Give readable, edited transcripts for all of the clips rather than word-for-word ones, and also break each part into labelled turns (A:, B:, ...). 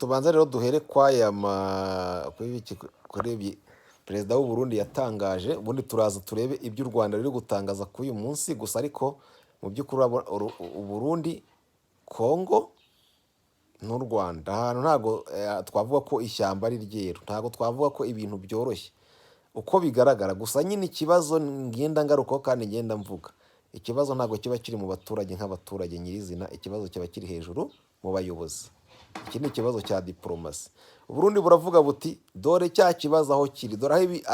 A: Tubanze rero duhere kwaya kuri kuri ibi perezida w'u Burundi yatangaje, ubundi turaza turebe ibyo u Rwanda ruri gutangaza kuri uyu munsi. Gusa ariko mu by'ukuri urabona u Burundi, Kongo n'u Rwanda, ahantu ntabwo twavuga ko ishyamba ari ryeru, ntabwo twavuga ko ibintu byoroshye uko bigaragara. Gusa nyine ikibazo ngenda ngarukaho kandi ngenda mvuga, ikibazo ntabwo kiba kiri mu baturage nk'abaturage nyirizina, ikibazo kiba kiri hejuru mu bayobozi. Iki ni ikibazo cya diporomasi. Uburundi buravuga buti: "Dore cya kibazo aho kiri, dore aho ibi."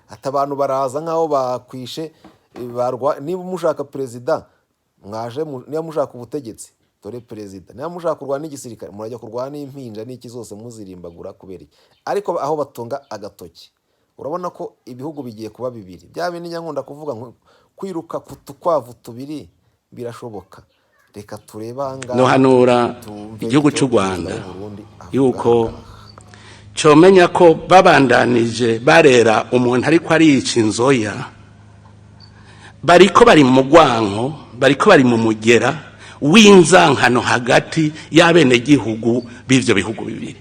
A: Ati abantu baraza nk'aho bakwishe niba mushaka perezida mwaje, niba mushaka ubutegetsi, dore perezida. Niba mushaka kurwana n'igisirikare, murajya kurwana n'impinja n'iki zose muzirimbagura kubera iki? Ariko aho batunga agatoki, urabona ko ibihugu bigiye kuba bibiri. Bya bindi nkunda kuvuga ngo kwiruka ku tukwavu tubiri birashoboka. Reka turebe aha ngaha,
B: Nohanura
A: tumve
B: igihugu
A: icyo
B: cy'u Rwanda
A: perezida w'u Burundi avuga
B: yuko
A: aha ngaha.
B: comenya ko babandanije barera umuntu ariko arica inzoya, bariko bari mu rwanko, bariko bari mu mugera w'inzankano hagati y'abenegihugu b'ivyo bihugu bibiri,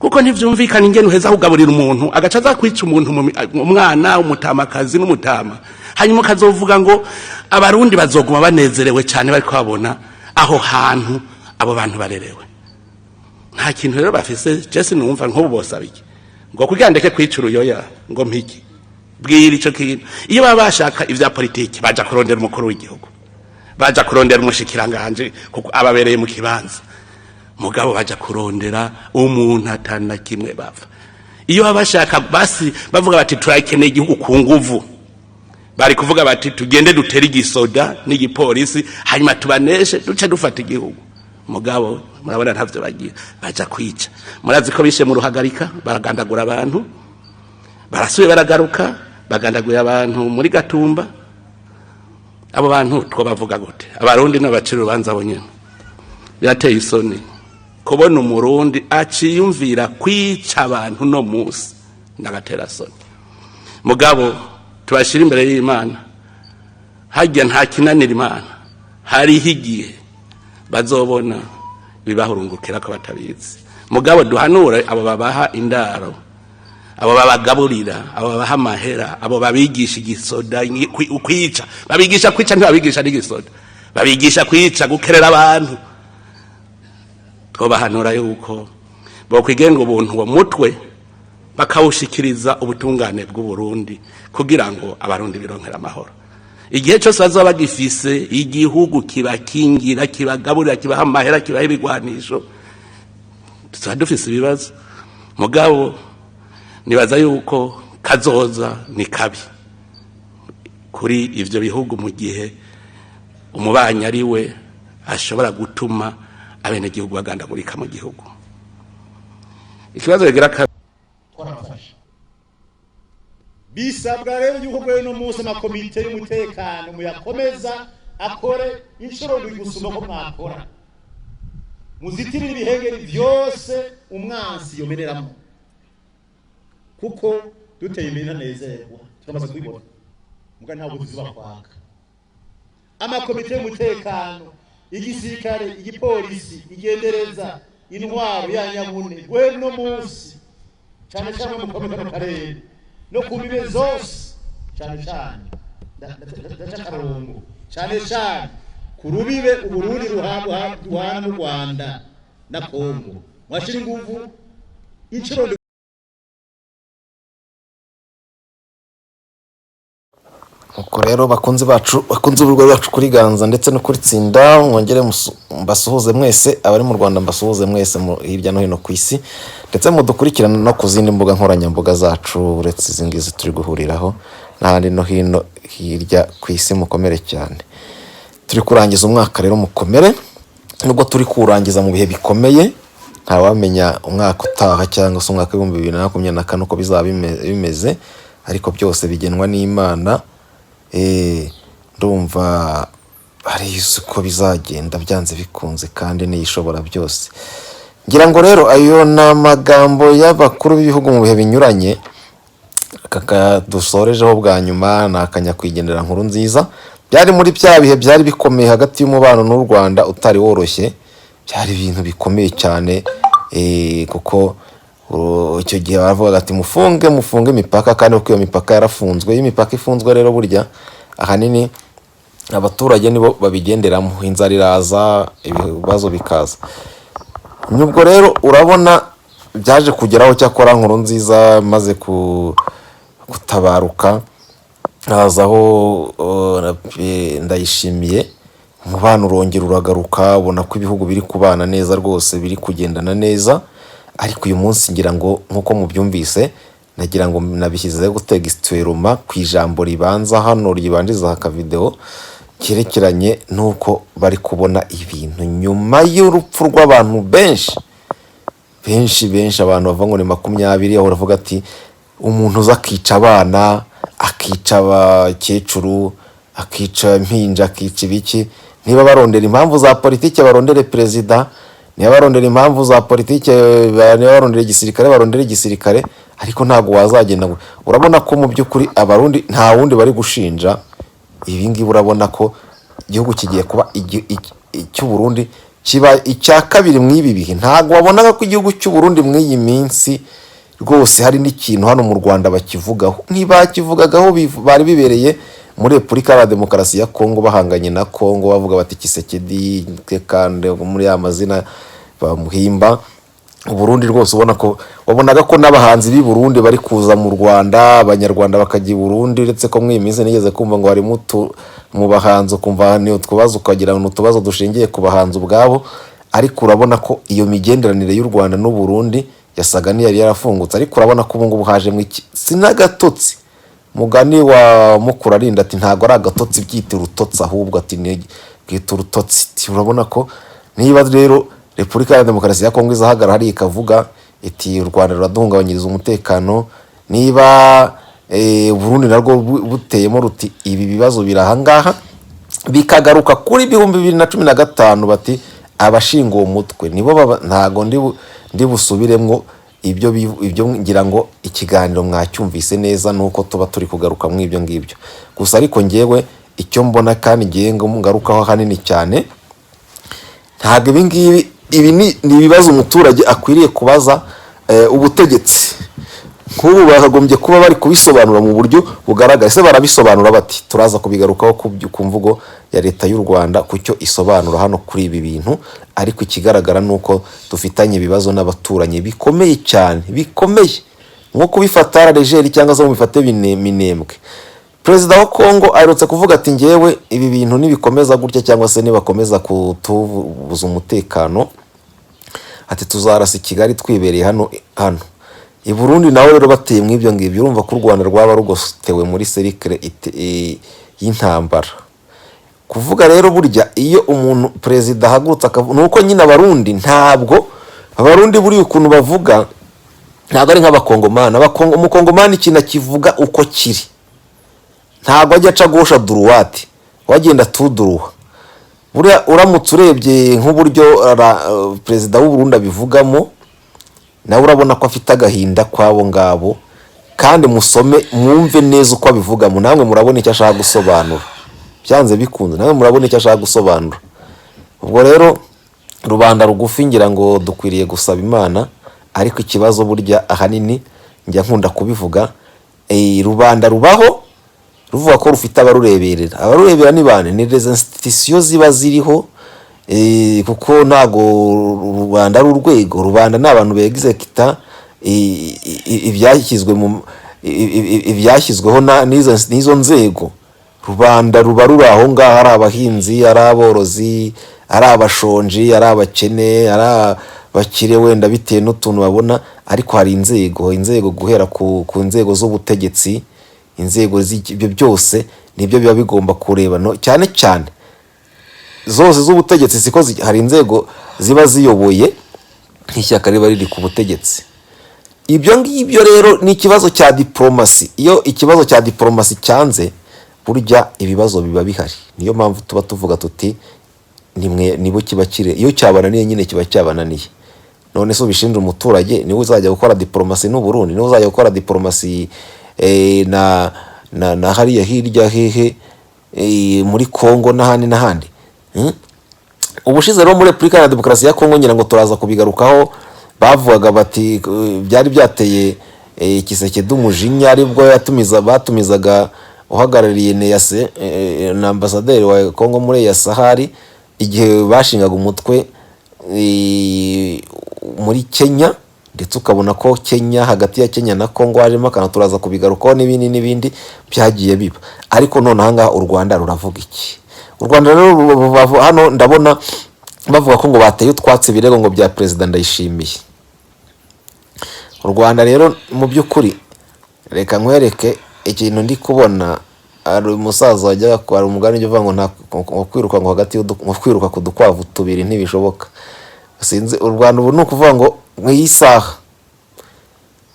B: kuko ntivyumvikana ingene uheza kugaburira umuntu agaca aza kwica umuntu umwana, umutamakazi n'umutama, hanyuma ukazovuga ngo Abarundi bazoguma banezerewe cyane bariko babona aho hantu abo bantu barerewe. Nta kintu rero bafise. Jese numva nk'ubu bosaba iki ngo kugira ndeke kwica uruyoya, ngo mpiki bwira ico kintu? Iyo baba bashaka ivya politiki, baja kurondera umukuru w'igihugu, baja kurondera umushikiranganje, kuko ababereye mu kibanza. Mugabo baja kurondera umuntu atana kimwe bava. Iyo baba bashaka basi bavuga bati turakeneye igihugu ku nguvu, bari kuvuga bati tugende dutere igisoda n'igipolisi, hanyuma tubaneshe, duce dufata igihugu. Mugabo murabona ntavyo bagira, baja kwica. Murazi ko bishe mu Ruhagarika, baragandagura abantu, barasubiye baragaruka bagandagura abantu muri Gatumba. Abo bantu twobavuga gute? Abarundi n'abacira urubanza bo nyene. Birateye isoni kubona Umurundi aciyumvira kwica abantu no musi, ndagatera soni. Mugabo tubashira imbere y'Imana, harya nta kinanira Imana. Hariho igihe bazobona bibahurungukira ko batabizi. Mugabo duhanure abo babaha indaro, abo babagaburira, abo babaha amahera, abo babigisha igisoda, kwica. Babigisha kwica, ntibabigisha n'igisoda, babigisha kwica, gukerera abantu. Twobahanura yuko bokwigenga ubuntu, uwo mutwe bakawushikiriza ubutungane bw'u Burundi, kugira ngo Abarundi bironkere amahoro. Igihe cyose bazaba bagifise igihugu kibakingira, kibagaburira, kibaha amahera, kibaha ibigwanisho, tuzaba dufise ibibazo. Mugabo nibaza yuko kazoza ni kabi kuri ivyo bihugu mu gihe umubanyi ari we ashobora gutuma abenegihugu bagandagurika mu gihugu. Ikibazo kigira kabiri.
C: Twarabafasha. Bisabwa rero yuko rero no munsi amakomite y'umutekano muyakomeza akore inshuro ndwi gusumba ko mwakora, muzitirire ibihengeri byose umwansi yomeneramo, kuko duteye imbere ntanezerwa. Turamaze kubibona muga ntabwo tuzuba kwaka. Amakomite y'umutekano, igisirikare, igipolisi, igendereza, intwaro ya nyabune, guhera uno munsi cyane cyane mu kano karere no ku mbibe zose, cyane cyane ndaca akarongo, cyane cyane ku rubibe Uburundi ruhana n'u Rwanda na Kongo, mwashira inguvu inshuro.
A: Nuko rero bakunzi bacu, bakunze urubuga rwacu kuri Ganza ndetse no kuri Tsinda, mwongere mbasuhuze mwese abari mu Rwanda, mbasuhuze mwese hirya no hino ku isi, ndetse mudukurikirane no ku zindi mbuga nkoranyambaga zacu uretse izi ngizi turi guhuriraho, n'ahandi no hino hirya ku isi. Mukomere cyane. Turi kurangiza umwaka rero, mukomere nubwo turi kuwurangiza mu bihe bikomeye. Ntawamenya umwaka utaha cyangwa se umwaka w'2024 uko bizaba bimeze, ariko byose bigenwa n'Imana. Ndumva hari uko bizagenda byanze bikunze, kandi niyo ishobora byose. Ngira ngo rero ayo ni amagambo y'abakuru b'ibihugu mu bihe binyuranye. Aka dusorejeho bwa nyuma ni akanyakwigendera Nkuru Nziza. Byari muri bya bihe byari bikomeye hagati y'umubano n'u Rwanda utari woroshye, byari ibintu bikomeye cyane. Kuko icyo gihe baravugaga ati mufunge, mufunge imipaka, kandi kuko iyo mipaka yarafunzwe. Iyo imipaka ifunzwe rero, burya ahanini abaturage nibo babigenderamo, inzara iraza, ibibazo bikaza. Nubwo rero urabona byaje kugeraho, cyakora Nkurunziza maze gutabaruka hazaho Ndayishimiye, umubano urongera uragaruka, ubona ko ibihugu biri kubana neza rwose, biri kugendana neza. Ariko uyu munsi ngira ngo nk'uko mubyumvise, nagira ngo nabishyizeho gutega ku ijambo ribanza hano, ribanjiriza aka video cyerekeranye n'uko bari kubona ibintu nyuma y'urupfu rw'abantu benshi benshi benshi. Abantu bavuga ngo ni 20, aho uravuga ati umuntu uza akica abana, akica abakecuru, akica impinja, akica ibiki. Niba barondera impamvu za politike, barondere perezida. Niba barondera impamvu za politike, niba barondera igisirikare, barondere igisirikare. Ariko ntabwo wazagenda ngo urabona ko mu by'ukuri Abarundi nta wundi bari gushinja ibi ngibi. Urabona ko igihugu kigiye kuba icy'Uburundi kiba icya kabiri mu ibi bihe. Ntabwo wabonaga ko igihugu cy'Uburundi mu iyi minsi rwose hari n'ikintu hano mu Rwanda bakivugaho. Ntibakivugagaho, bari bibereye muri Repubulika ya Demokarasi ya Kongo, bahanganye na Kongo, bavuga bati Tshisekedi kandi muri ya mazina bamuhimba. Uburundi rwose ubona ko wabonaga ko n'abahanzi b'i Burundi bari kuza mu Rwanda, Abanyarwanda bakajya i Burundi, uretse ko muri iyi minsi nigeze kumva ngo harimo mu bahanzi, ukumva ni utubazo, ukagira ngo ni utubazo dushingiye ku bahanzi ubwabo. Ariko urabona ko iyo migenderanire y'u Rwanda n'u Burundi yasaga n'iyari yarafungutse. Ariko urabona ko ubu ngubu hajemo iki, si n'agatotsi, mugani wa Mukurarinda ati ntabwo ari agatotsi, byita urutotsi ahubwo, ati ni bwita urutotsi. Ati, urabona ko niba rero Repubulika ya Demokarasi ya Kongo izahagarara hariya ikavuga iti u Rwanda ruraduhungabanyiriza umutekano, niba Burundi narwo buteyemo ruti ibi bibazo biri ahangaha, bikagaruka kuri 2015, bati abashinga uwo mutwe nibo baba. Ntago ndi busubiremwo ibyo ibyo, ngira ngo ikiganiro mwacyumvise neza, nuko tuba turi kugaruka mu ibyo ngibyo gusa. Ariko ngewe icyo mbona kandi ngiye ngarukaho ahanini cyane, ntabwo ibi ngibi, ibi ni ibibazo umuturage akwiriye kubaza ubutegetsi. Nk'ubu bakagombye kuba bari kubisobanura mu buryo bugaragara. Ese barabisobanura bati? Turaza kubigarukaho ku mvugo ya Leta y'u Rwanda, ku cyo isobanura hano kuri ibi bintu. Ariko ikigaragara ni uko dufitanye ibibazo n'abaturanyi bikomeye cyane, bikomeye, nko kubifata légère cyangwa se ngo bifate minembwe. Perezida wa Kongo aherutse kuvuga ati ngewe ibi bintu nibikomeza gutya, cyangwa se nibakomeza kutubuza umutekano, ati tuzarasa i Kigali twibereye hano hano i Burundi. Nawe rero bateye mu ibyo ngibyo, urumva ko u Rwanda rwaba rugotewe muri cercle y'intambara. Kuvuga rero, burya iyo umuntu perezida ahagurutse akavuga, ni uko nyine Abarundi, ntabwo Abarundi buriya ukuntu bavuga ntabwo ari nk'Abakongomani. Umukongomani ikintu akivuga uko kiri, ntabwo ajya aca gauche droite, wagenda tuduruha. Buriya uramutse urebye nk'uburyo perezida w'u Burundi abivugamo, nawe urabona ko afite agahinda kw'abo ngabo. Kandi musome mwumve neza uko abivugamo, namwe murabona icyo ashaka gusobanura. Byanze bikunze namwe murabona icyo ashaka gusobanura. Ubwo rero rubanda rugufi, ngira ngo dukwiriye gusaba Imana. Ariko ikibazo burya ahanini njya nkunda kubivuga, rubanda rubaho ruvuga ko rufite abarureberera. Abarurebera ni bande? Ni les institutions ziba ziriho, kuko ntago rubanda ari urwego. Rubanda ni abantu begizekita ibyashyizwe mu ibyashyizweho n'izo nzego. Rubanda ruba ruri aho ngaho, ari abahinzi, ari aborozi, ari abashonji, ari abakene, ari abakire, wenda bitewe n'utuntu babona. Ariko hari inzego, inzego guhera ku nzego z'ubutegetsi, inzego ibyo byose nibyo biba bigomba kureba no, cyane cyane zose z'ubutegetsi siko hari inzego ziba ziyoboye nk'ishyaka riba riri ku butegetsi. Ibyo ngibyo rero ni ikibazo cya diporomasi. Iyo ikibazo cya diporomasi cyanze, burya ibibazo biba bihari. Niyo mpamvu tuba tuvuga tuti nimwe nibo kiba kire. Iyo cyabananiye nyine kiba cyabananiye. None se ubishinja umuturage? Niwe uzajya gukora diporomasi n'u Burundi? Niwe uzajya gukora diporomasi na hariya hirya hehe, muri Kongo n'ahandi n'ahandi? Ubushize rero muri Repubulika ya Demokarasi ya Kongo, ngira ngo turaza kubigarukaho. Bavugaga bati byari byateye Tshisekedi umujinya, aribwo yatumiza batumizaga uhagarariye EAC na ambasaderi wa Kongo muri EAC, ahari igihe bashingaga umutwe muri Kenya. Ndetse ukabona ko Kenya, hagati ya Kenya na Kongo hajemo akantu, turaza kubigarukaho n'ibindi n'ibindi byagiye biba. Ariko none ahangaha u Rwanda ruravuga iki? U Rwanda rero hano ndabona bavuga ko ngo bateye utwatsi ibirego ngo bya Perezida Ndayishimiye. U Rwanda rero mu by'ukuri, reka nkwereke ikintu ndi kubona. Hari umusaza wajyaga, hari umugani ujya uvuga ngo nta ngo kwiruka ngo hagati ngo kwiruka ku dukwavu tubiri ntibishoboka. Sinzi, u Rwanda ubu ni ukuvuga ngo mu iyi saha,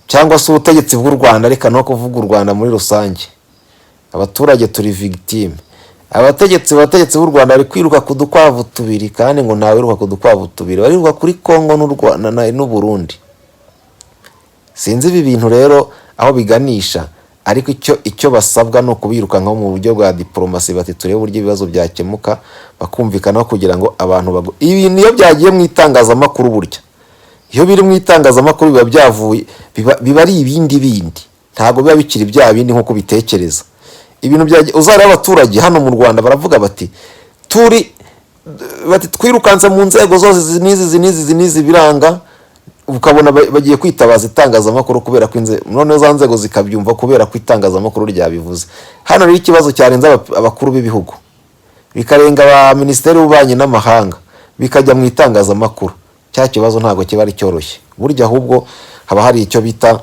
A: cyangwa se ubutegetsi bw'u Rwanda, reka no kuvuga u Rwanda muri rusange, abaturage turi victime. Abategetsi b'u Rwanda bari kwiruka ku dukwavu tubiri, kandi ngo ntawiruka ku dukwavu tubiri. Bariruka kuri Kongo n'u Burundi. Sinzi ibi bintu rero aho biganisha, ariko icyo basabwa ni ukubirukankaho mu buryo bwa diporomasi, bati turebe uburyo ibibazo byakemuka, bakumvikanaho kugira ngo abantu bagu ibintu. Iyo byagiye mu itangazamakuru, burya iyo biri mu itangazamakuru biba byavuye, biba ari ibindi bindi, ntabwo biba bikiri bya bindi nk'uko ubitekereza. Ibintu byagiye, uzareba abaturage hano mu Rwanda baravuga bati turi bati twirukanse mu nzego zose izi n'izi, izi n'izi, izi n'izi, biranga. Ukabona bagiye kwitabaza itangazamakuru kubera ko noneho za nzego zikabyumva kubera ko itangazamakuru ryabivuze. Hano rero ikibazo cyarenze abakuru b'ibihugu, bikarenga ba minisiteri y'ububanyi n'amahanga, bikajya mu itangazamakuru, cya kibazo ntabwo kiba ari cyoroshye burya. Ahubwo haba hari icyo bita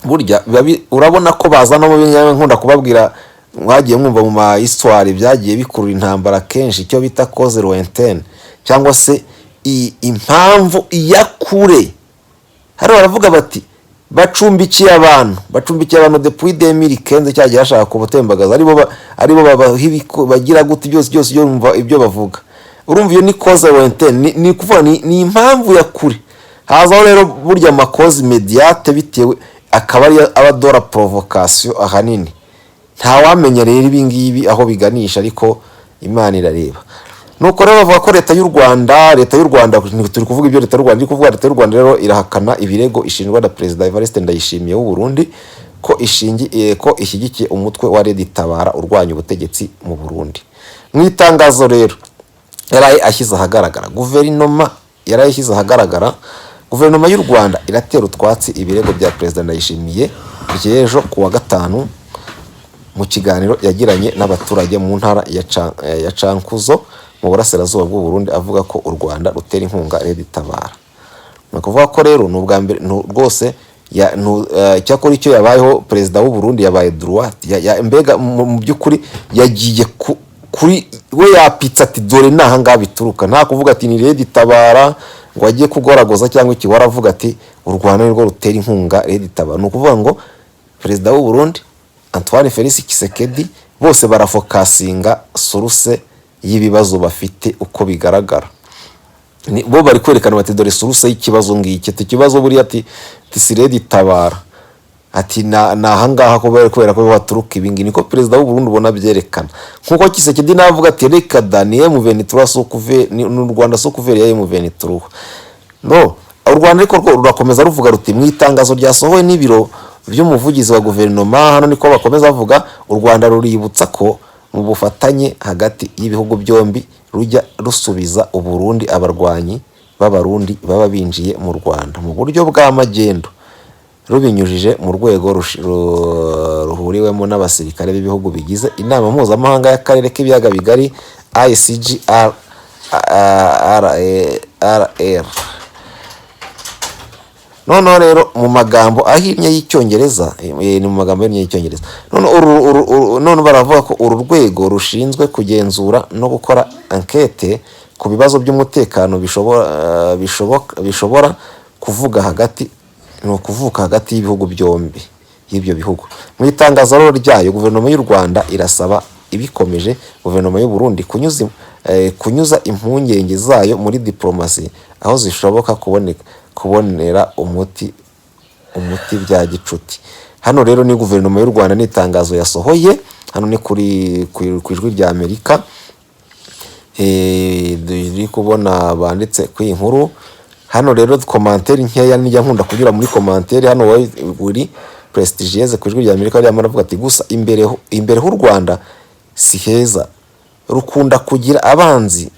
A: burya urabona ko bazanamo, nkunda kubabwira, mwagiye mwumva mu ma histoire byagiye bikurura intambara kenshi, icyo bita cause lointaine cyangwa se impamvu ya kure. Hano baravuga bati bacumbikiye abantu depuis 2015, cyagiye hashaka kubutembagaza, aribo babaha bagira gute, byose byose ibyo urumva ibyo bavuga. Urumva iyo ni cause lointaine, ni ukuvuga ni impamvu ya kure. Hazaho rero burya ama causes immédiates, bitewe akaba ariyo aba dora provocation ahanini. Ntawamenya rero ibi ngibi aho biganisha, ariko Imana irareba. Nuko rero bavuga ko leta y'u Rwanda, turi kuvuga ibyo leta y'u Rwanda iri kuvuga. Leta y'u Rwanda rero irahakana ibirego ishinjwa na Perezida Evariste Ndayishimiye w'u Burundi ko ishyigikiye umutwe wa Red Tabara urwanya ubutegetsi mu Burundi. Mu itangazo rero yaraye ashyize ahagaragara, guverinoma yaraye ishyize ahagaragara, guverinoma y'u Rwanda iratera utwatsi ibirego bya Perezida Ndayishimiye by'ejo ku wa gatanu, mu kiganiro yagiranye n'abaturage mu ntara ya Cankuzo mu burasirazuba bw'u Burundi, avuga ko u Rwanda rutera inkunga Red Tabara. Ni ukuvuga ko rero ni ubwa mbere rwose cyakora icyo yabayeho, perezida w'u Burundi yabaye droit mbega mu by'ukuri yagiye kuri we, yapitse ati dore ni ahangaha bituruka. Nta kuvuga ati ni Red Tabara ngo agiye kugoragoza cyangwa iki, waravuga ati u Rwanda nirwo rutera inkunga Red Tabara. Ni ukuvuga ngo perezida w'u Burundi Antoine Felix Tshisekedi, bose barafokasinga source y'ibibazo bafite. Uko bigaragara bo bari kwerekana bati dore source y'ikibazo ngiki, ati ikibazo buriya ati si Red Tabara, ati na ahangaha kubera ko haturuka ibi ngibi. Niko perezida w'u Burundi ubona byerekana, nkuko Tshisekedi navuga ati reka da, ni M23 sous couvert, ni u Rwanda sous couvert ya M23. No u Rwanda ariko rwo rurakomeza ruvuga ruti mu itangazo ryasohowe n'ibiro by'umuvugizi wa guverinoma, hano niko bakomeza bavuga: u Rwanda ruributsa ko mu bufatanye hagati y'ibihugu byombi rujya rusubiza u Burundi abarwanyi b'Abarundi baba binjiye mu Rwanda mu buryo bwa magendu, rubinyujije mu rwego ruhuriwemo n'abasirikare b'ibihugu bigize inama mpuzamahanga y'akarere k'ibiyaga bigari, ICGR RR. Noneho rero mu magambo ahinnye y'icyongereza, ni mu magambo ahinnye y'icyongereza, none none baravuga ko uru rwego rushinzwe kugenzura no gukora enquête ku bibazo by'umutekano bishobora kuvuga hagati, ni ukuvuka hagati y'ibihugu byombi, y'ibyo bihugu. Mu itangazo rero ryayo, guverinoma y'u Rwanda irasaba ibikomeje guverinoma y'u Burundi kunyuza impungenge zayo muri diplomasi aho zishoboka kubonera umuti bya gicuti. Hano rero ni guverinoma y'u Rwanda n'itangazo yasohoye. Hano ni ku Ijwi rya Amerika, turi kubona banditse ku iyi nkuru. Hano rero commentaire nkeya, nijya nkunda kunyura muri commentaire. Hano wowe uri Prestigieze ku Ijwi rya Amerika yari aravuga ati: "Gusa imbere h'u Rwanda si heza, rukunda kugira abanzi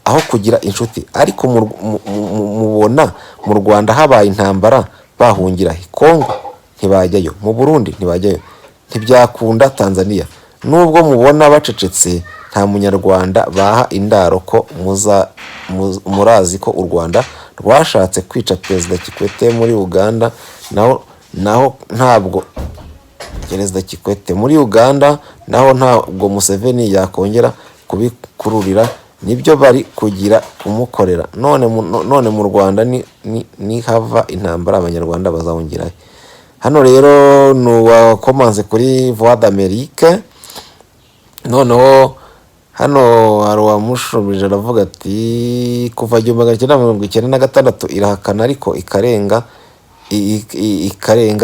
A: aho kugira inshuti. Ariko mubona mu Rwanda habaye intambara bahungira he? Kongo ntibajyayo, mu Burundi ntibajyayo, ntibyakunda Tanzania. Nubwo mubona bacecetse, nta Munyarwanda baha indaro. Ko murazi ko u Rwanda rwashatse kwica Perezida Kikwete muri Uganda, naho ntabwo Perezida Kikwete muri Uganda, naho ntabwo Museveni yakongera kubikururira, nibyo bari kugira kumukorera. None mu Rwanda ni hava intambara, Abanyarwanda bazahungirahe?" Hano rero ni uwakomanze kuri Voix d'Amérique. Noneho hano hari uwamushubije, aravuga ati: "Kuva 1996 irahakana, ariko ikarenga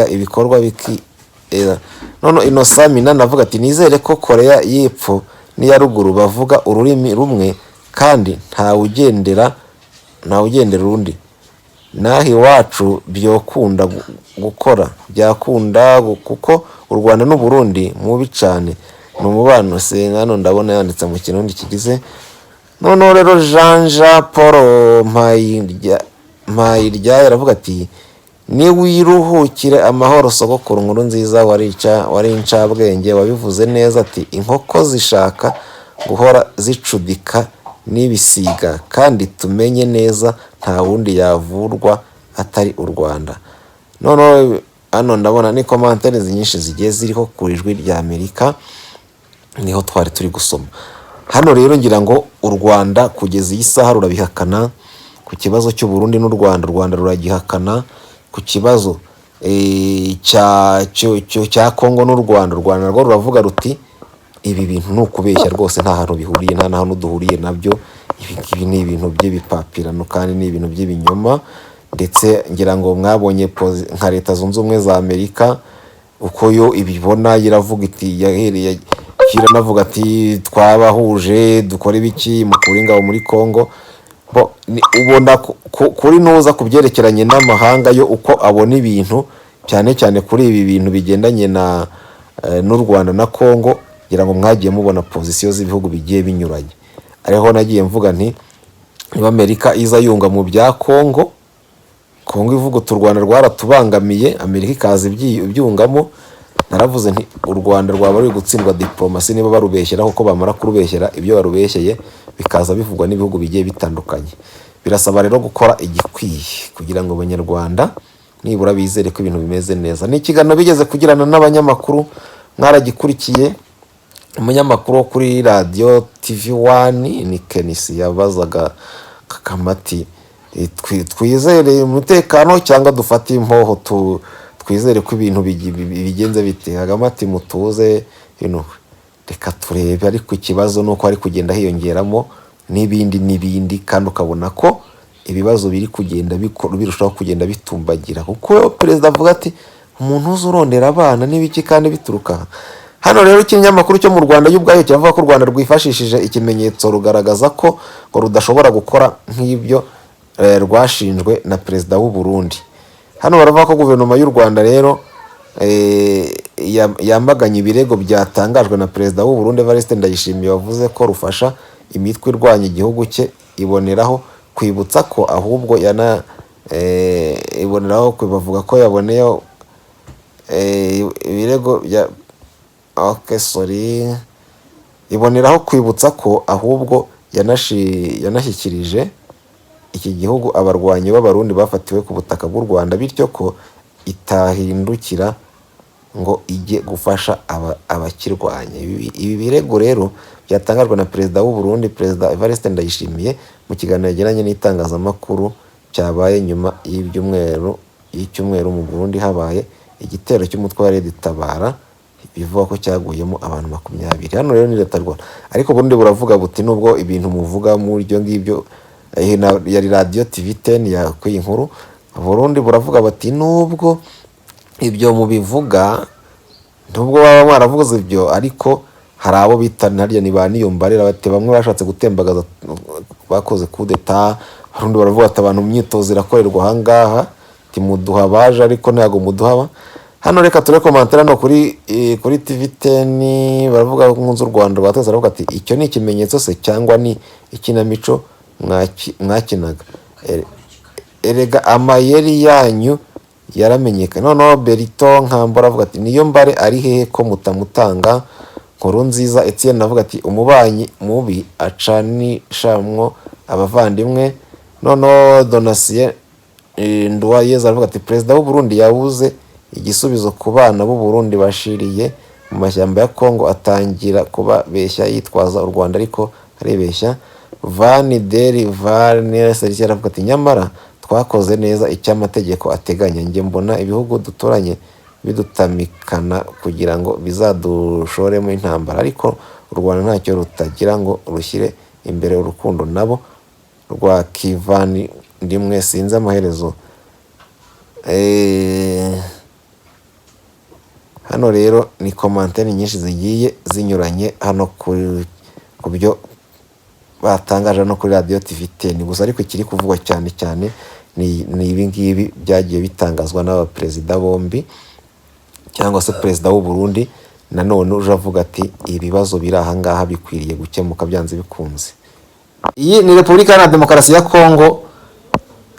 A: ibikorwa biki." None Innocent Minani avuga ati: "Nizere ko Korea y'Epfo n'iya Ruguru bavuga ururimi rumwe kandi ntawugendera urundi. Naho iwacu byokunda gukora byakunda, kuko u Rwanda n'u Burundi mubi cane ni umubano." Se hano ndabona yanditse mu Kirundi kigize. Noneho rero Jean Jean Paul Mpayiryayo aravuga ati: "Niwiruhukire amahoro sogokuru Nkuru Nziza, wari incabwenge, wabivuze neza ati inkoko zishaka guhora zicudika n'ibisiga, kandi tumenye neza nta wundi yavurwa atari u Rwanda." Noneho hano ndabona ni commentaires nyinshi zigiye ziriho ku Ijwi rya Amerika, niho twari turi gusoma. Hano rero ngira ngo u Rwanda kugeza iyi saha rurabihakana. Ku kibazo cy'u Burundi n'u Rwanda, u Rwanda ruragihakana. Ku kibazo cya Kongo n'u Rwanda, u Rwanda narwo ruravuga ruti: "Ibi bintu ni ukubeshya rwose, nta hantu bihuriye, nta n'ahantu duhuriye nabyo. Ibi ngibi ni ibintu by'ibipapirano kandi ni ibintu by'ibinyoma." Ndetse ngira ngo mwabonye nka Leta Zunze Ubumwe za Amerika uko yo ibibona, iravuga iti, yahereye iranavuga ati: "Twabahuje, dukora ibiki, mukura ingabo muri Kongo." Bo, ubona kuri nuza ku byerekeranye n'amahanga yo uko abona ibintu, cyane cyane kuri ibi bintu bigendanye na n'u Rwanda na Kongo, ngira ngo mwagiye mubona position z'ibihugu bigiye binyuranye. Ariho nagiye mvuga nti niba Amerika iza yunga mu bya Kongo, Kongo ivuga uti u Rwanda rwaratubangamiye, Amerika ikaza ibyungamo, naravuze nti u Rwanda rwaba ruri gutsindwa diplomasi niba barubeshyera, kuko bamara kurubeshyera, ibyo barubeshyeye bikaza bivugwa n'ibihugu bigiye bitandukanye. Birasaba rero gukora igikwiye kugira ngo Abanyarwanda nibura bizere ko ibintu bimeze neza. Ni ikiganiro bigeze kugirana n'abanyamakuru, mwaragikurikiye. Umunyamakuru wo kuri radiyo TV One ni Kenisi, yabazaga Kagame ati: "Twizere umutekano cyangwa dufate impoho, twizere ko ibintu bigenze bite?" Kagame ati: "Mutuze, ibintu reka turebe." Ariko ikibazo ni uko hari kugenda hiyongeramo n'ibindi n'ibindi, kandi ukabona ko ibibazo biri kugenda birushaho kugenda bitumbagira, kuko perezida avuga ati umuntu uzi urondera abana n'ibiki kandi bituruka aha. Hano rero ikinyamakuru cyo mu Rwanda yo ubwayo kiravuga ko u Rwanda rwifashishije ikimenyetso rugaragaza ko ngo rudashobora gukora nk'ibyo rwashinjwe na perezida w'u Burundi. Hano baravuga ko guverinoma y'u Rwanda rero yamaganye ibirego byatangajwe na perezida w'u Burundi Evariste Ndayishimiye, wavuze ko rufasha imitwe irwanya igihugu cye, iboneraho kwibutsa ko ahubwo yana iboneraho bavuga ko yaboneyeho ibirego bya, okay, sorry, iboneraho kwibutsa ko ahubwo yanashyikirije iki gihugu abarwanyi b'Abarundi bafatiwe ku butaka bw'u Rwanda, bityo ko itahindukira ngo ijye gufasha abakirwanya. Ibi birego rero byatangajwe na perezida w'u Burundi, Perezida Evariste Ndayishimiye, mu kiganiro yagiranye n'itangazamakuru cyabaye nyuma y'icyumweru mu Burundi habaye igitero cy'umutwe wa Red Tabara bivugwa ko cyaguyemo abantu 20. Hano rero ni leta y'u Rwanda, ariko Burundi buravuga buti nubwo ibintu muvuga muri ibyo ngibyo, yari radiyo TV 10 yakuye inkuru. Burundi buravuga bati nubwo ibyo mubivuga, nubwo baba mwaravuze ibyo, ariko hari abo bita harya ni ba Niyombarera, bati bamwe bashatse gutembagaza, bakoze kudeta, Abarundi baravuga ati abantu imyitozo irakorerwa ahangaha, ati muduha abaje ariko ntabwo muduha aba. Hano reka ture commentaire hano kuri TV 10. Baravuga nkunze u Rwanda rwateze, baravuga ati icyo ni ikimenyetso se cyangwa ni ikinamico mwakinaga? Erega amayeri yanyu yaramenyekanye. Noneho Berito Nkambura avuga ati niyo mbare ari hehe ko mutamutanga? Nkuru nziza Etienne avuga ati umubanyi mubi acanishamwo abavandimwe. Noneho Donatien Nduwayeza aravuga ati perezida w'u Burundi yabuze igisubizo ku bana b'u Burundi bashiriye mu mashyamba ya Congo, atangira kubabeshya yitwaza u Rwanda, ariko aribeshya. Vani Deri Vani Serge aravuga ati nyamara twakoze neza icyo amategeko ateganya. Njye mbona ibihugu duturanye bidutamikana kugira ngo bizadushoremo intambara, ariko u Rwanda ntacyo rutagira ngo rushyire imbere urukundo nabo rwa kivani ndimwe, sinzi amaherezo. Hano rero ni commentaire nyinshi zigiye zinyuranye hano ku byo batangaje no kuri radiyo TV 10 gusa, ariko ikiri kuvugwa cyane cyane ni ibi ngibi byagiye bitangazwa n'abaperezida bombi, cyangwa se perezida w'u Burundi nanone uje avuga ati ibibazo biri aha ngaha bikwiriye gukemuka byanze bikunze. Iyi ni Repubulika Iharanira Demokarasi ya Kongo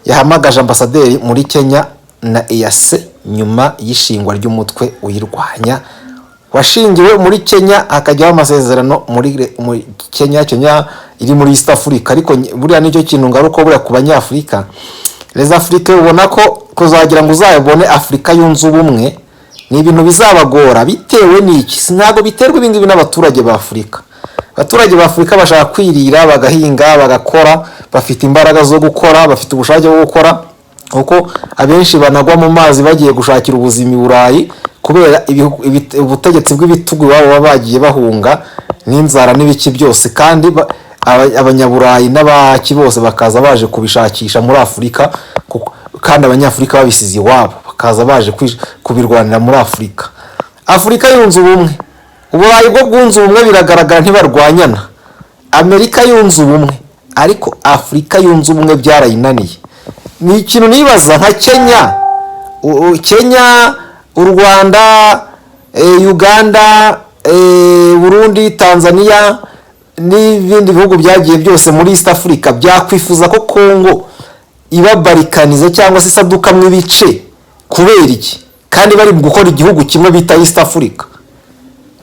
A: yahamagaje ambasaderi muri Kenya na EAC nyuma y'ishingwa ry'umutwe uyirwanya washingiwe muri Kenya, hakajyaho amasezerano muri Kenya. Kenya iri muri East Africa, ariko buriya nicyo kintu ngaruka buriya ku Banyafurika, les Africains, ubona ko kuzagira ngo uzabone Afurika yunze ubumwe ni ibintu bizabagora. Bitewe n'iki? Ntabwo biterwa ibingibi n'abaturage ba Afurika. Abaturage ba Afurika bashaka kwirira, bagahinga, bagakora, bafite imbaraga zo gukora, bafite ubushake bwo gukora, kuko abenshi banagwa mu mazi bagiye gushakira ubuzima i Burayi kubera ubutegetsi bw'ibitugu iwabo baba bagiye bahunga n'inzara n'ibiki byose, kandi Abanyaburayi n'abaki bose bakaza baje kubishakisha muri Afurika, kandi Abanyafurika babisize iwabo bakaza baje kubirwanira muri Afurika. Afurika yunze ubumwe, Uburayi bwo bwunze ubumwe, biragaragara ntibarwanyana. Amerika yunze ubumwe, ariko Afurika yunze ubumwe byarayinaniye. Ni ikintu nibaza nka Kenya, Kenya, u Rwanda, Uganda, Burundi, Tanzania n'ibindi bihugu byagiye byose muri East Africa, byakwifuza ko Congo ibabarikaniza cyangwa se isadukamwo ibice kubera iki, kandi bari gukora igihugu kimwe bita East Africa?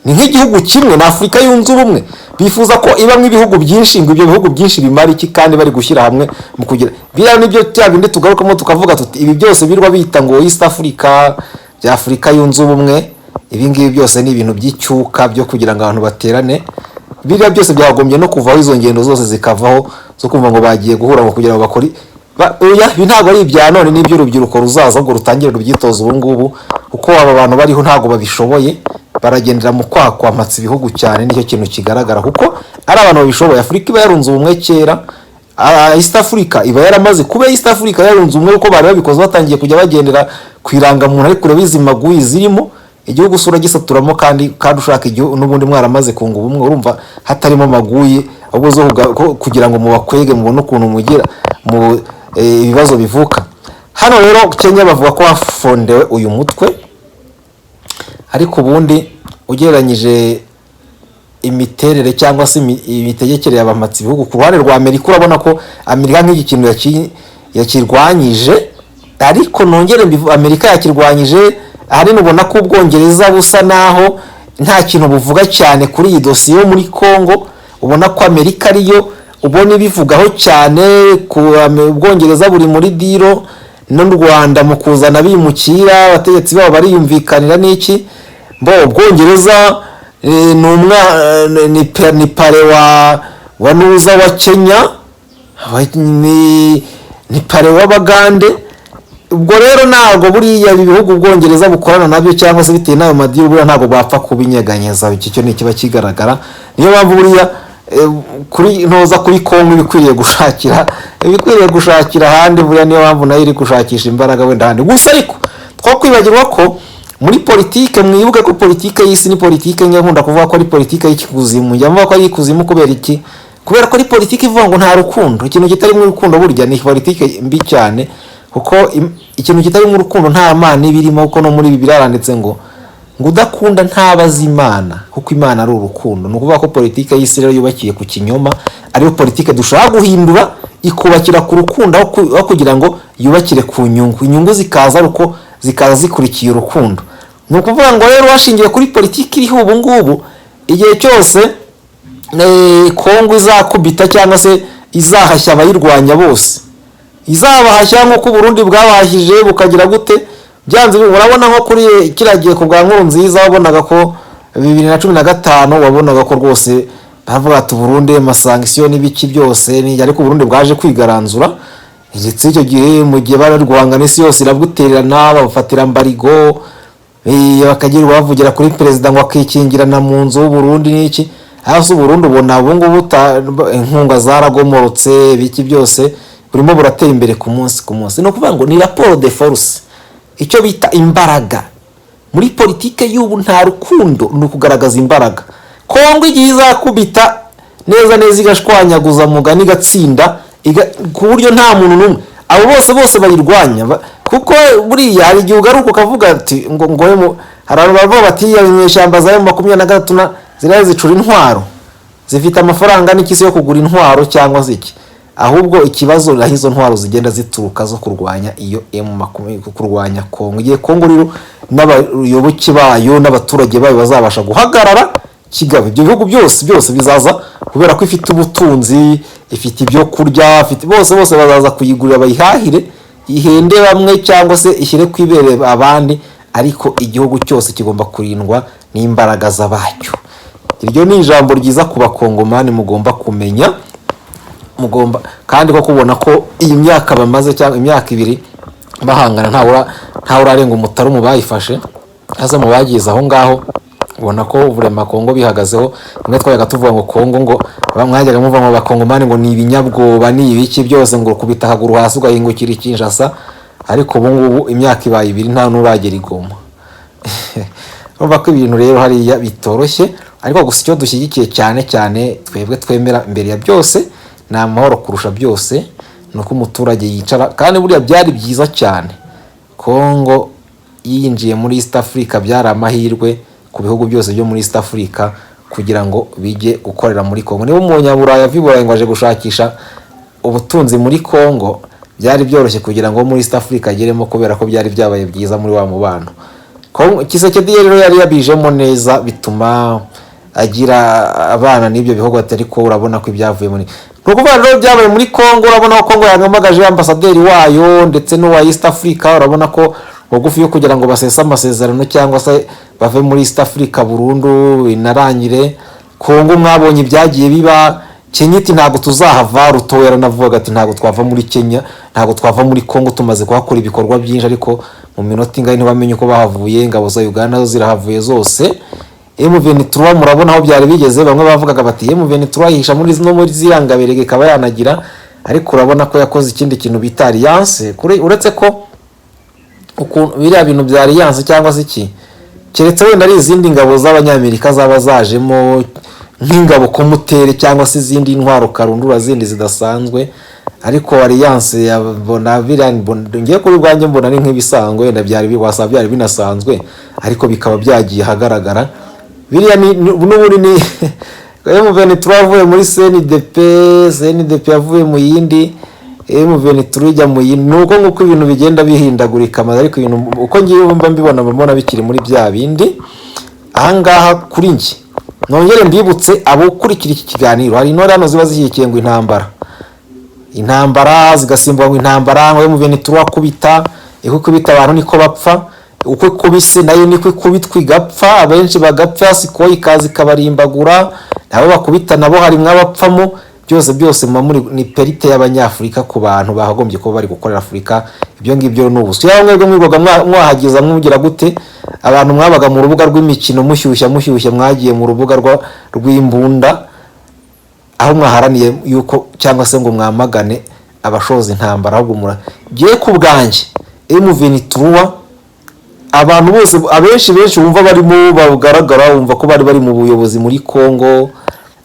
A: Ni nk'igihugu kimwe na Afurika yunze ubumwe. Bifuza ko ibamo ibihugu byinshi, ngo ibyo bihugu byinshi bimara iki kandi bari gushyira hamwe mu kugira biriya? Nibyo bya bindi tugarukamo tukavuga tuti ibi byose birwa bita ngo East Africa bya Afurika yunze ubumwe, ibi ngibi byose ni ibintu by'icyuka byo kugira ngo abantu baterane. Biriya byose byagombye no kuvaho, izo ngendo zose zikavaho zo kumva ngo bagiye guhura ngo kugira ngo bakore oya, ibi ntabwo ari ibya none, n'iby'urubyiruko ruzaza ngo rutangire rubyitoze ubu ngubu, kuko aba bantu bariho ntabwo babishoboye. Baragendera mu kwakwamatsa ibihugu cyane, nicyo kintu kigaragara, kuko ari abantu babishoboye Afurika iba yarunze ubumwe kera. East Africa iba yaramaze kuba East Africa yarunze ubumwe, kuko bari babikoze batangiye kujya bagendera ku irangamuntu, ariko ureba izi maguyi zirimo, igihugu usura gisaturamo, kandi ushaka igihugu n'ubundi mwaramaze kunga ubumwe, urumva hatarimo maguyi, ahubwo zo kugira ngo mubakwege mubone ukuntu mugira mu ibibazo bivuka. Hano rero Kenya bavuga ko hafondewe uyu mutwe, ariko ubundi ugereranyije imiterere cyangwa se imitegekere y'abamatsi ibihugu ku ruhande rwa Amerika, urabona ko Amerika nk'iki kintu yakirwanyije. Ariko nongere Amerika yakirwanyije, ahanini ubona ko Ubwongereza busa naho nta kintu buvuga cyane kuri iyi dosiye yo muri Congo. Ubona ko Amerika ariyo ubona ibivugaho cyane. Ku Ubwongereza buri muri deal n'u Rwanda mu kuzana abimukira, abategetsi babo bariyumvikanira n'iki. Bo Ubwongereza ni umwa ni parrain wa nuza wa Kenya, ni parrain w'Abagande. Ubwo rero ntabwo buriya ibi bihugu Ubwongereza bukorana nabyo cyangwa se bitewe n'ayo ma deal, buriya ntabwo bapfa kubinyeganyeza. Iki cyo ni ikiba kigaragara. Niyo mpamvu buriya kuri ntoza kuri Kongo ibikwiriye gushakira ahandi. Buriya niyo mpamvu nayo iri gushakisha imbaraga wenda ahandi gusa. Ariko two kwibagirwa ko muri politike, mwibuke ko politike y'isi ni politike nke, nkunda kuvuga ko ari politike y'ikuzimu. Njya mvuga ko ari ikuzimu kubera iki? Kubera ko ari politiki ivuga ngo nta rukundo. Ikintu kitarimo urukundo burya ni politiki mbi cyane, kuko ikintu kitarimo urukundo nta Mana iba irimo, kuko no muri ibi biraranditse ngo udakunda ntabaza Imana, kuko Imana ari urukundo. Ni ukuvuga ko politiki y'isi rero yubakiye ku kinyoma, ariyo politiki dushobora guhindura ikubakira ku rukundo, aho kugira ngo yubakire ku nyungu, inyungu zikaza ari uko zikaza zikurikiye urukundo. Ni ukuvuga ngo rero washingiye kuri politiki iriho ubu ngubu, igihe cyose Kongo izakubita cyangwa se izahashya abayirwanya bose, izabahashya nk'uko Uburundi bwabahashyije, bukagira gute, byanze urabona nko kuri kiriya gihe ku bwa Nkurunziza, wabonaga ko 2015 wabonaga ko rwose bavuga ati Burundi ama sanctions n'ibiki byose ariko Burundi bwaje kwigaranzura. Ndetse icyo gihe mu gihe bari guhangana, isi yose irabutererana, babufatira embargo, bakagira bavugira kuri perezida ngo akikingirana mu nzu w'Uburundi n'iki. Hasi Uburundi ubona ubu ngubu inkunga zaragomorotse, ibiki byose, burimo buratera imbere ku munsi ku munsi. Ni ukuvuga ngo ni rapport de force, icyo bita imbaraga. Muri politike y'ubu nta rukundo, ni ukugaragaza imbaraga. Kongo igihe izakubita neza neza, igashwanyaguza mugani, igatsinda, ku buryo nta muntu n'umwe, abo bose bose bayirwanya, kuko buriya hari igihe ugaruka ukavuga ati ngo hari abantu bavuga bati inyeshyamba za M23 na ziriya zicura intwaro, zifite amafaranga n'ikisi yo kugura intwaro cyangwa se iki. Ahubwo ikibazo aho izo ntwaro zigenda zituruka zo kurwanya iyo M20, kurwanya Kongo. Igihe Kongo rero n'abayoboke bayo n'abaturage bayo bazabasha guhagarara kigabo, ibyo bihugu byose byose bizaza, kubera ko ifite ubutunzi, ifite ibyo kurya, ifite bose bose bazaza kuyigurira, bayihahire, ihende bamwe cyangwa se ishyire ku ibere abandi. Ariko igihugu cyose kigomba kurindwa n'imbaraga z'abacyo. Iryo ni ijambo ryiza ku Bakongomani mugomba kumenya. Mugomba kandi ko kubona ko iyi myaka bamaze cyangwa imyaka 2 bahangana, ntawe urarenga umutaru mu bayifashe hasa mu bagize aho ngaho. Ubona ko vraiment Kongo bihagazeho. Rimwe twajyaga tuvuga ngo Kongo, ngo mwajyaga muvuga ngo Abakongomani ngo ni ibinyabwoba, ni ibiki byose, ngo kubita akaguru hasi ugahingukira i Kinshasa. Ariko ubu ngubu imyaka ibaye 2 nta n'uragera i Goma. Urumva ko ibintu rero hariya bitoroshye. Ariko gusa icyo dushyigikiye cyane cyane, twebwe twemera imbere ya byose, ni amahoro kurusha byose, ni uko umuturage yicara. Kandi buriya byari byiza cyane Kongo yinjiye muri East Africa, byari amahirwe ku bihugu byose byo muri East Africa kugira ngo bijye gukorera muri Kongo. Niba umunyaburayi ava i Burayi ngo aje gushakisha ubutunzi muri Kongo, byari byoroshye kugira ngo muri East Africa ageremo, kubera ko byari byabaye byiza muri wa mubano. Tshisekedi rero yari yabijemo neza, bituma agira abana n'ibyo bihugu. Atari ko urabona ko ibyavuye muri, ni ukuvuga rero byabaye muri Kongo, urabona ko Kongo yahamagaje ambasaderi wayo ndetse n'uwa East Africa. Urabona ko bugufi yo kugira ngo basese amasezerano cyangwa se bave muri East Africa burundu, binarangire. Kongo mwabonye ibyagiye biba. Kenya iti ntabwo tuzahava. Ruto yaranavugaga ati ntabwo twava muri Kenya, ntabwo twava muri Kongo, tumaze kuhakora ibikorwa byinshi. Ariko mu minota ingahe ntibamenye uko bahavuye. Ingabo za Uganda zo zirahavuye zose. M23 murabona aho byari bigeze. Bamwe bavugaga bati M23 yihisha muri no muri ziriya ngabirege ikaba yanagira, ariko urabona ko yakoze ikindi kintu bita alliance. Kuri uretse ko ukuntu biriya bintu bya alliance cyangwa se iki, keretse wenda ari izindi ngabo z'Abanyamerika zaba zajemo nk'ingabo komutere cyangwa se izindi ntwaro karundura zindi zidasanzwe. Ariko alliance mbona biriya, ngiye kuri bwanjye mbona ari nk'ibisanzwe, wenda byari wasaba byari binasanzwe, ariko bikaba byagiye ahagaragara. Biriya ni n'ubundi ni M23 yavuye muri CNDP, CNDP yavuye mu yindi, M23 ijya mu yindi. Ni uko nguko ibintu bigenda bihindagurika amaze, ariko ibintu uko ngiye mba mbibona, mbona bikiri muri bya bindi. Ahangaha kuri njye nongere mbibutse abakurikira iki kiganiro, hari intore hano ziba zishyigikiye ngo intambara, intambara zigasimburwa, ngo intambara, ngo M23 akubita, iko ikubita abantu niko bapfa, uko ikubise nayo niko ikubitwa igapfa, abenshi bagapfa. Siko ikaza ikabarimbagura, nabo bakubita nabo harimwo abapfamo. Byose byose muba muri ni perte y'Abanyafurika ku bantu bakagombye kuba bari gukorera Afurika. Ibyo ngibyo ni ubusa. Yaba mwebwe mwirwaga mwahageza mwugira gute? Abantu mwabaga mu rubuga rw'imikino mushyushya mushyushya, mwagiye mu rubuga rw'imbunda aho mwaharaniye yuko cyangwa se ngo mwamagane abashoza intambara? Ahubwo mura giye ku bwanjye M23, abantu bose, abenshi benshi wumva barimo bagaragara, wumva ko bari bari mu buyobozi muri Congo.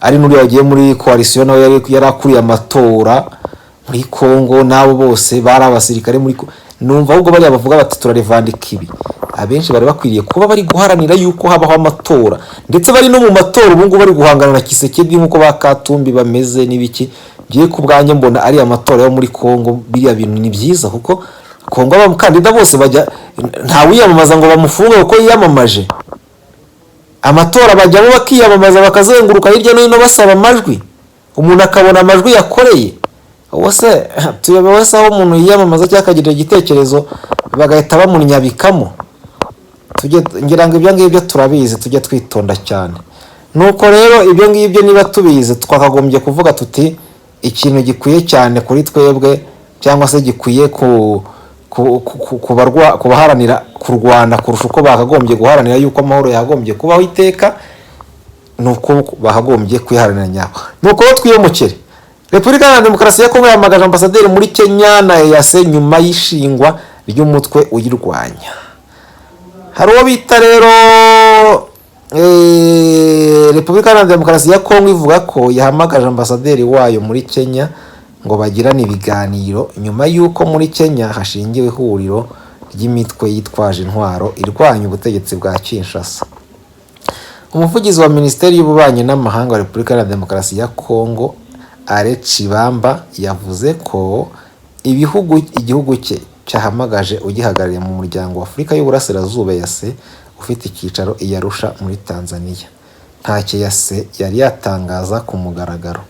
A: Ari n'uriya wagiye muri coalition nawe yari akuriye amatora muri Congo, n'abo bose bari abasirikare muri Numva ahubwo bariya bavuga bati turarevandika ibi, abenshi bari bakwiriye kuba bari guharanira yuko habaho amatora, ndetse bari no mu matora ubu ngubu bari guhangana na Tshisekedi nk'uko ba Katumbi bameze n'ibiki. Ngiye ku bwanjye mbona ari amatora yo muri Congo, biriya bintu ni byiza, kuko Congo abakandida bose bajya, ntawiyamamaza ngo bamufunge kuko yiyamamaje. Amatora bajyamo bakiyamamaza, bakazenguruka hirya no hino basaba amajwi, umuntu akabona amajwi yakoreye. Ubu se tuyobewe se aho umuntu yiyamamaza cyangwa akagira igitekerezo bagahita bamunyabikamo? Tujye ngira ngo ibyo ngibyo turabizi, tujye twitonda cyane. Nuko rero ibyo ngibyo niba tubizi, twakagombye kuvuga tuti ikintu gikwiye cyane kuri twebwe, cyangwa se gikwiye ku baharanira kurwana kurusha uko bakagombye guharanira yuko amahoro yagombye kubaho iteka, ni uko bakagombye kwiharanira nyako. Nuko rero twiyomokere. Repubulika Iharanira Demokarasi ya Kongo yahamagaje ambasaderi muri Kenya na EAC nyuma y'ishingwa ry'umutwe uyirwanya. Hari uwo bita rero Repubulika Iharanira Demokarasi ya Kongo ivuga ko yahamagaje ambasaderi wayo muri Kenya ngo bagirane ibiganiro nyuma y'uko muri Kenya hashingiwe ihuriro ry'imitwe yitwaje intwaro irwanya ubutegetsi bwa Kinshasa. Umuvugizi wa Minisiteri y'Ububanyi n'Amahanga wa Repubulika Iharanira Demokarasi ya Kongo, Ale Tshibamba, yavuze ko igihugu cye cyahamagaje ugihagarariye mu Muryango wa Afurika y'Uburasirazuba, EAC, ufite icyicaro i Arusha muri Tanzania. Ntacyo EAC yari yatangaza ku mugaragaro.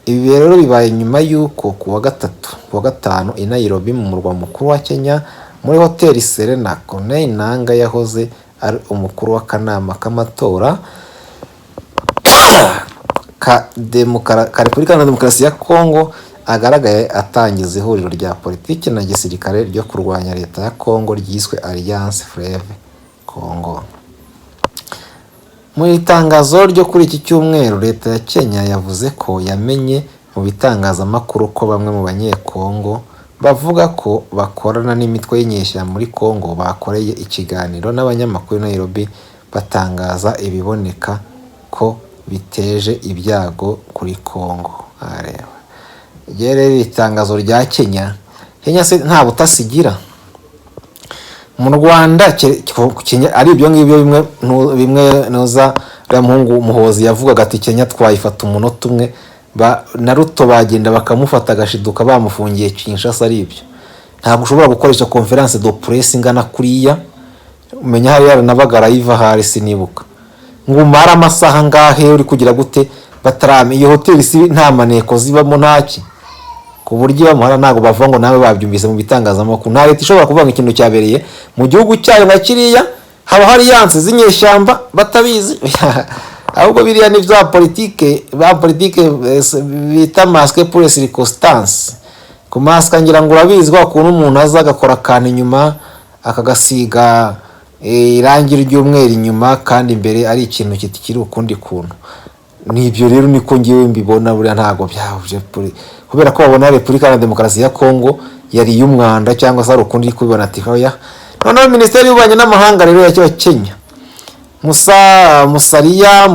A: Ibi rero bibaye nyuma y'uko ku wa gatatu, ku wa gatanu i Nairobi mu murwa mukuru wa Kenya, muri hoteli Serena, Corneille Nangaa yahoze ari umukuru w'akanama k'amatora ka Repubulika Iharanira Demokarasi ya Kongo agaragaye atangiza ihuriro rya politiki na gisirikare ryo kurwanya leta ya Kongo ryiswe Alliance Fleuve Congo. Mu itangazo ryo kuri iki cyumweru, leta ya Kenya yavuze ko yamenye mu bitangazamakuru ko bamwe mu Banyekongo bavuga ko bakorana n'imitwe y'inyeshyamba muri Kongo bakoreye ikiganiro n'abanyamakuru i Nairobi, batangaza ibiboneka ko biteje ibyago kuri Kongo. Areba rero iri tangazo rya Kenya. Kenya se nta butasi igira mu Rwanda? Kenya ari ibyo ngibyo bimwe bimwe nuza uriya muhungu Muhozi yavugaga ati Kenya twayifata umunota umwe, na Ruto bagenda bakamufata agashiduka bamufungiye Kinshasa. Ari ibyo, ntabwo ushobora gukoresha conférence de presse ingana kuriya, umenya hari yaranabaga live ahari, sinibuka ngo umare amasaha angahe uri kugira gute batarame. Iyo hoteli si nta maneko zibamo, ntaki, ku buryo bamuhara ntabwo bavuga ngo nawe babyumvise mu bitangazamakuru. Nta leta ishobora kuvuga ngo ikintu cyabereye mu gihugu cyayo nka kiriya haba hari yanse z'inyeshyamba batabizi. Ahubwo biriya ni bya politike, ba politike bita masque pour les circonstances. Kumasika ngira ngo urabizi, kwa kuntu umuntu aza agakora akantu inyuma akagasiga irangi ry'umweru inyuma, kandi imbere ari ikintu kiri ukundi kuntu. Nibyo rero niko ngewe mbibona. Buriya ntabwo byahuje kubera ko babona Repubulika Iharanira Demokarasi ya Kongo yari iy'umwanda, cyangwa se hari ukundi iri kubibona ati hoya. Noneho Minisiteri y'Ububanyi n'Amahanga rero ya Kenya, Musa Musalia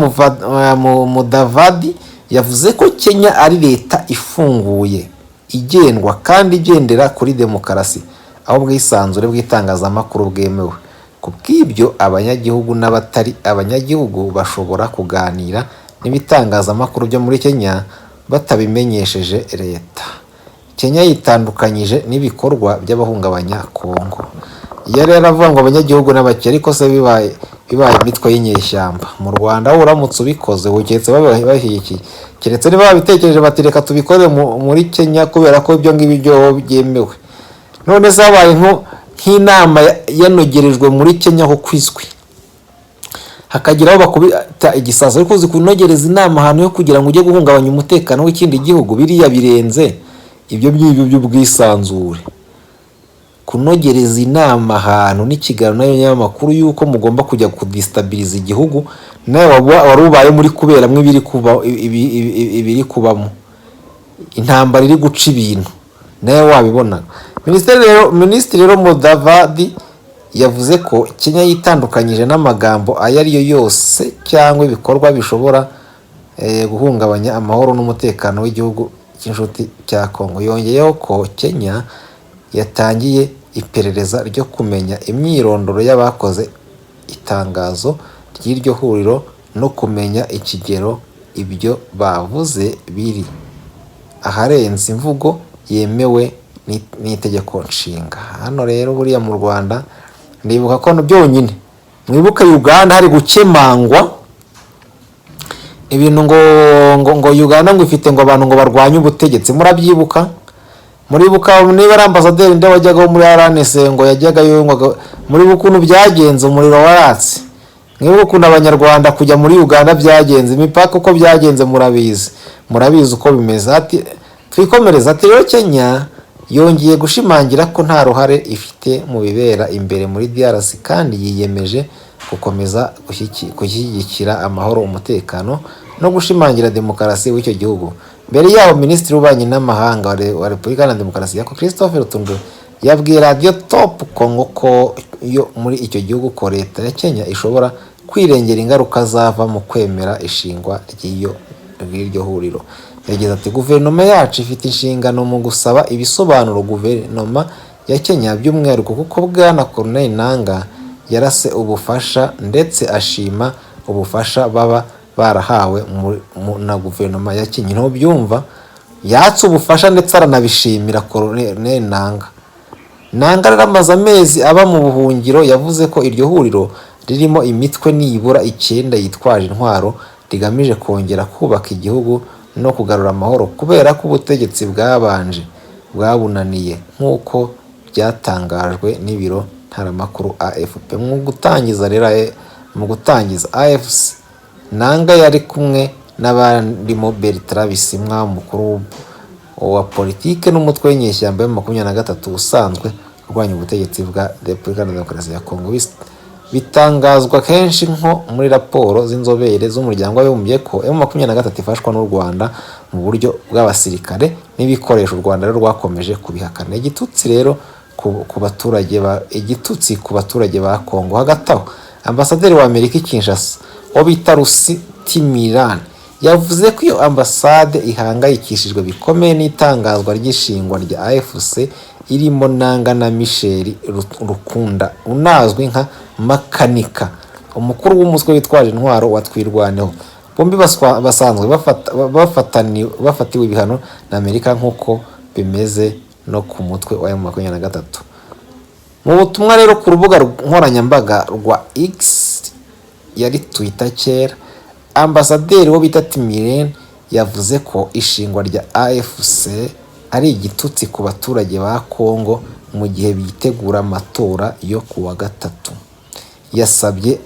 A: Mudavadi, yavuze ko Kenya ari leta ifunguye, igendwa kandi igendera kuri demokarasi, aho ubwisanzure bw'itangazamakuru bwemewe. Ku bw'ibyo, abanyagihugu n'abatari abanyagihugu bashobora kuganira n'ibitangazamakuru byo muri Kenya batabimenyesheje leta. Kenya yitandukanyije n'ibikorwa by'abahungabanya Kongo. Iyo rero avuga ngo abanyagihugu n'abakire, ariko se bibaye imitwe y'inyeshyamba mu Rwanda, wowe uramutse ubikoze uketse bahikiye? Keretse niba babitekereje bati reka tubikore muri Kenya kubera ko ibyo ngibyo byo byemewe. None se habaye nk'inama yanogerejwe muri Kenya ho kwizwi, hakagira aho bakubita igisasu, ariko uzi kunogereza inama ahantu yo kugira ngo ujye guhungabanya umutekano w'ikindi gihugu? Biriya birenze ibyo ngibyo by'ubwisanzure. Kunogereza inama ahantu n'ikiganiro n'abanyamakuru y'uko mugomba kujya kudisitabiliza igihugu, nawe wari ubaye muri kuberamo ibiri kuba, ibiri kubamo intambara iri guca ibintu, nawe wabibonaga. Minisitiri rero Mudavadi yavuze ko Kenya yitandukanyije n'amagambo ayo ari yo yose cyangwa ibikorwa bishobora guhungabanya amahoro n'umutekano w'igihugu cy'inshuti cya Kongo. Yongeyeho ko Kenya yatangiye iperereza ryo kumenya imyirondoro y'abakoze itangazo ry'iryo huriro no kumenya ikigero ibyo bavuze biri aharenze imvugo yemewe n'itegeko nshinga. Hano rero buriya mu Rwanda ndibuka ko byonyine mwibuke Uganda hari gukemangwa ibintu ngo Uganda ngo ifite ngo abantu ngo barwanye ubutegetsi. Murabyibuka, muribuka niba ari ambasaderi nde wajyagaho muri RNC ngo yajyagayo ngo muribuka ukuntu byagenze, umuriro waratse. Mwibuke ukuntu Abanyarwanda kujya muri Uganda byagenze, imipaka uko byagenze, murabizi, murabizi uko bimeze. Ati twikomereze, ati rero Kenya yongeye gushimangira ko nta ruhare ifite mu bibera imbere muri DRC, kandi yiyemeje gukomeza gushyigikira amahoro, umutekano no gushimangira demokarasi w'icyo gihugu. Mbere yaho, Minisitiri w'Ububanyi n'Amahanga wa Repubulika Iharanira Demokarasi ya Kongo, Christophe Lutundula, yabwiye Radiyo Top Congo ko yo muri icyo gihugu ko leta ya Kenya ishobora kwirengera ingaruka zava mu kwemera ishingwa ry'iryo huriro. Yagize ati: "Guverinoma yacu ifite inshingano mu gusaba ibisobanuro guverinoma ya Kenya, by'umwihariko kuko Bwana Corneille Nangaa yarase ubufasha ndetse ashima ubufasha baba barahawe na guverinoma ya Kenya." Ntubyumva, yatse ubufasha ndetse aranabishimira Corneille Nangaa. Nangaa rero amaze amezi aba mu buhungiro. Yavuze ko iryo huriro ririmo imitwe nibura icyenda yitwaje intwaro rigamije kongera kubaka igihugu no kugarura amahoro, kubera ko ubutegetsi bwabanje bwabunaniye, nk'uko byatangajwe n'ibiro ntaramakuru AFP. Mu gutangiza rero, mu gutangiza AFC, Nangaa yari kumwe n'abarimo Bertrand Bisimwa, umukuru wa politike n'umutwe w'inyeshyamba ya 23 usanzwe urwanya ubutegetsi bwa Repubulika Iharanira Demokarasi ya Kongo. Bitangazwa kenshi nko muri raporo z'inzobere z'Umuryango w'Abibumbye ko M23 ifashwa n'u Rwanda mu buryo bw'abasirikare n'ibikoresho. U Rwanda rero rwakomeje kubihakana. Igitutsi rero ku baturage ba igitutsi ku baturage ba Kongo. Hagati aho, ambasaderi wa Amerika i Kinshasa, uwo bita Lucy Timiran, yavuze ko iyo ambasade ihangayikishijwe bikomeye n'itangazwa ry'ishingwa rya AFC irimo Nangaa na Michel Rukunda unazwi nka Makanika, umukuru w'umutwe witwaje intwaro wa Twirwaneho. Bombi basanzwe bafatiwe ibihano na Amerika, nk'uko bimeze no ku mutwe wa M23. Mu butumwa rero ku rubuga nkoranyambaga rwa X, yari Twitter kera, ambasaderi wo bita Timiren yavuze ko ishingwa rya AFC ari igitutsi ku baturage ba Kongo mu gihe bitegura amatora yo ku wa gatatu. Yasabye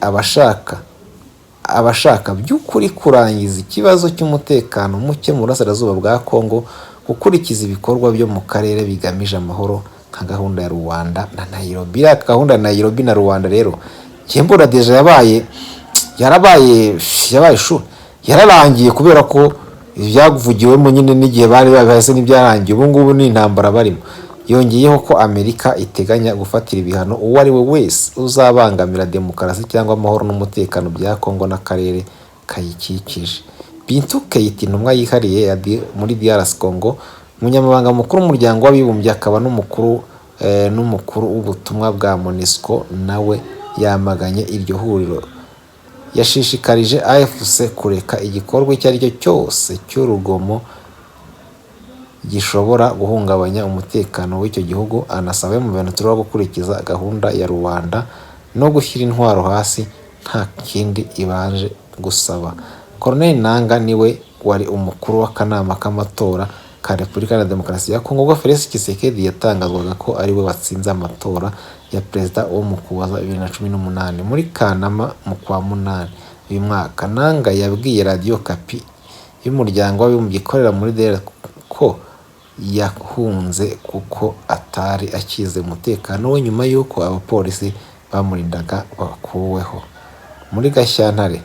A: abashaka by'ukuri kurangiza ikibazo cy'umutekano muke mu burasirazuba bwa Kongo gukurikiza ibikorwa byo mu karere bigamije amahoro, nka gahunda ya Luanda na Nairobi. Iriya gahunda ya Nairobi na Luanda rero njye mbona déjà yabaye, yarabaye, yabaye shu yararangiye, kubera ko ibyavugiwemo nyine n'igihe bari babihase n'ibyarangiye, ubu ngubu ni intambara barimo. Yongeyeho ko Amerika iteganya gufatira ibihano uwo ari we wese uzabangamira demokarasi cyangwa amahoro n'umutekano bya Kongo n'akarere kayikikije. Bintou Keita, intumwa yihariye ya muri DRC Congo, umunyamabanga mukuru w'Umuryango w'Abibumbye, akaba n'umukuru w'ubutumwa bwa MONUSCO, nawe yamaganye iryo huriro. Yashishikarije AFC kureka igikorwa icyo ari cyo cyose cy'urugomo gishobora guhungabanya umutekano w'icyo gihugu, anasaba M23 gukurikiza gahunda ya Luanda no gushyira intwaro hasi nta kindi ibanje gusaba. Corneille Nangaa niwe wari umukuru w'akanama k'amatora ka Repubulika Iharanira Demokarasi ya Kongo ubwo Felix Tshisekedi yatangazwaga ko ari we watsinze amatora ya perezida wo mu Ukuboza 2018. Muri Kanama, mu kwa munani uyu mwaka, Nangaa yabwiye Radiyo Okapi y'Umuryango w'Abibumbye ikorera muri DR ko yahunze kuko atari akize umutekano we nyuma y'uko abapolisi bamurindaga bakuweho. Muri Gashyantare,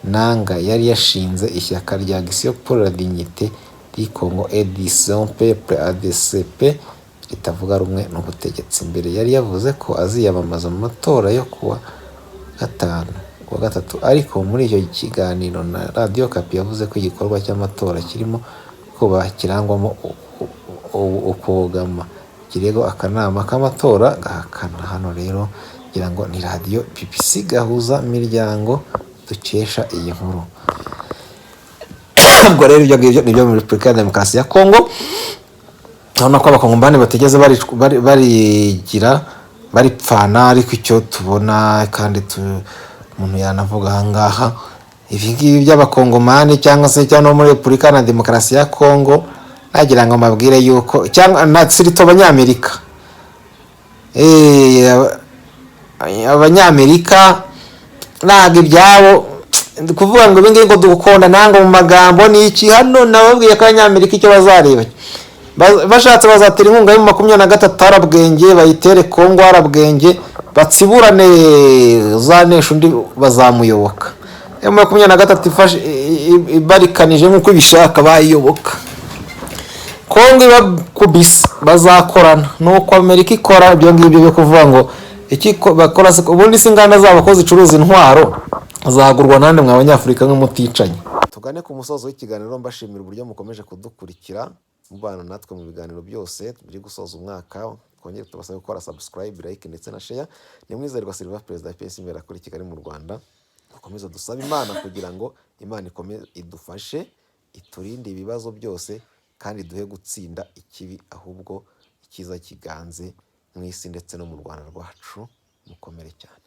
A: Nangaa yari yashinze ishyaka rya Action pour la Dignité du Congo et de son Peuple, ADCP, ritavuga rumwe n'ubutegetsi. Mbere yari yavuze ko aziyamamaza mu matora yo kuwa gatanu. Kuwa gatatu ariko muri icyo kiganiro na Radiyo Okapi, yavuze ko igikorwa cy'amatora kirimo kuba kirangwamo ukubogama, ikirego akanama k'amatora gahakana. Hano rero ngira ngo ni radiyo BBC Gahuza Miryango dukesha iyi nkuru. Ubwo rero ibyo ngibyo nibyo muri Repubulika ya Demokarasi ya Kongo. Urabona ko Abakongomani batigeze barigira baripfana, ariko icyo tubona kandi umuntu yanavuga ahangaha, ibi ngibi by'Abakongomani cyangwa se cyangwa no muri Repubulika na Demokarasi ya Kongo, nagira ngo mbabwire yuko cyangwa na surtout Abanyamerika, Abanyamerika ntabwo ibyabo kuvuga ngo ibi ngibi ngo dukunda ntabwo mu magambo ni iki. Hano nababwiye ko Abanyamerika icyo bazareba, bashatse bazatera inkunga yo mu 23 arabwenge, bayitere Kongo arabwenge, batsiburane, uzanesha undi bazamuyoboka. M23 ifashe ibarikanije nk'uko ibishaka, bayiyoboka. Kongo ibakubise bazakorana. Nuko Amerika ikora ibyo ngibyo byo kuvuga ngo iki bakora ubundi si inganda zabo ko zicuruza intwaro zagurwa nande mwa Banyafurika nk'umuticanye? Tugane ku musozo w'ikiganiro, mbashimira uburyo mukomeje kudukurikira, mubana natwe mu biganiro byose biri gusoza umwaka. Twongere tubasabe gukora subscribe, like ndetse na share. Ni Mwizerwa Silva, perezida wa PS imbere kuri Kigali mu Rwanda. Dukomeze dusabe Imana kugira ngo Imana ikomeze idufashe, iturinde ibibazo byose kandi duhe gutsinda ikibi, ahubwo icyiza kiganze mu isi ndetse no mu Rwanda rwacu. Mukomere cyane.